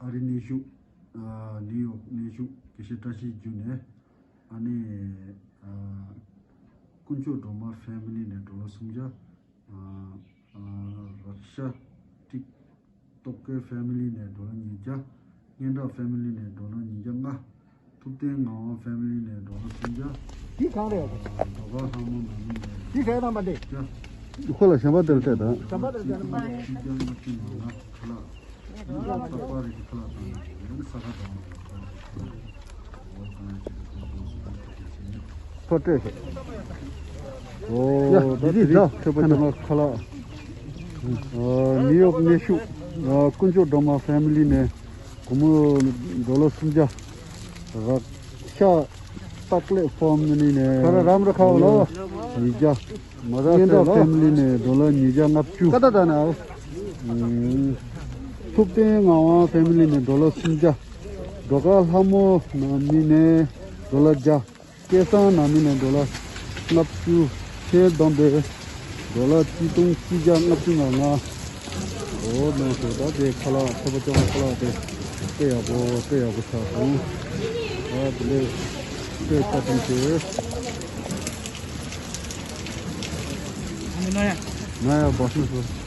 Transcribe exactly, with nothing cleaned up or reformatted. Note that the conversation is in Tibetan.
ཨ་རི་གནས་བཞུགས། ཨ་ནིའུ་ཡོག་གནས་བཞུགས་དགེ་བཤེས་བཀྲ་ཤིས་འགྱུར་ནས། ཨ་ནི་ཨ་དཀོན་མཆོག་སྒྲོལ་མ་ཕེ་མི་ལི་ནས་ཌོ་ལར་སུམ་བརྒྱ། ཨ་ཨ་རག་ཤ་ཏིག་ཏོག་ཀེ་ཕེ་མི་ལི་ནས་ཌོ་ལར་ཉིས་བརྒྱ། སྙན་གྲགས་ཕེ་མི་ལི་ནས་ཌོ་ལར་ཉིས་བརྒྱ་ལྔ། ཐུབ་བསྟན་ངག་དབང་ཕེ་མི་ལི་ནས་ཌོ་ལར་སུམ་བརྒྱ། འདི་གང་རེད། ཨ་ཌོ་ག་ལྷ་མོ་ནང་མི་ནས་འདི་གས་དང་མ་འདི། བརྒྱ། ཁོ་ལ་ཞེན་པ་དེར་བལྟས་དང་། ཞེན་པ་དེར་བལྟས་དང་། ཆིག་བརྒྱ་ལྔ་བཅུ་ང་ལྔ་ཁ་ལག་ཕོ་སྤྲད་ཤག་ཨོ་ད་དེ་རིང་ད་ཁྱོད་པ་ཅག་ལ་ཁ་ལག་ཨ་ནིའུ་ཡོག་གནས་བཞུགས། ཨ་དཀོན་མཆོག་སྒྲོལ་མ་ཕེ་མི་ལི་ནས་སྒོར་མོ་ཌོ་ལར་སུམ་བརྒྱ། རག་ཤ་སྟག་ལེབ་ཕེ་མི་ལི་ནས་ཁ་ར་རམ་ར་ཁ་བ་ལོ། ཉིས་བརྒྱ། མ་ར་སྙན་གྲགས་ཕེ་མི་ལི་ནས་ཌོ་ལར་ཉིས་བརྒྱ་ལྔ་བཅུ། ཀ་ཏ་ད་ན། ཨ་ཐུབ་བསྟན་ངག་དབང་ཕེ་མི་ལི་ནས་ཌོ་ལར་སུམ་བརྒྱ། ཌོ་ག་ལྷ་མོ་ནང་མི་ནས་ཌོ་ལར་བརྒྱ། སྐལ་བཟང་ནང་མི་ནས་ཌོ་ལར་ལྔ་བཅུ། ཆེན་སྡོམ་པས་ཌོ་ལར་ཆིག་སྟོང་གཅིག་བརྒྱ་ལྔ་བཅུ་ང་ལྔ། འོ་ནང་སོ་ད་དེ་ཁ་ལག་ཚོད་པ་ཅོག་ཁ་ལག་དེ་དཔེ་ཡག་པོ་དཔེ་ཡག་པོ་ཆགས་སོང་། ཨ་དེ་ལས་དཔེ་བཀའ་དྲིན་ཆེ། ང་ཡང་སྦ་སོང་སོ།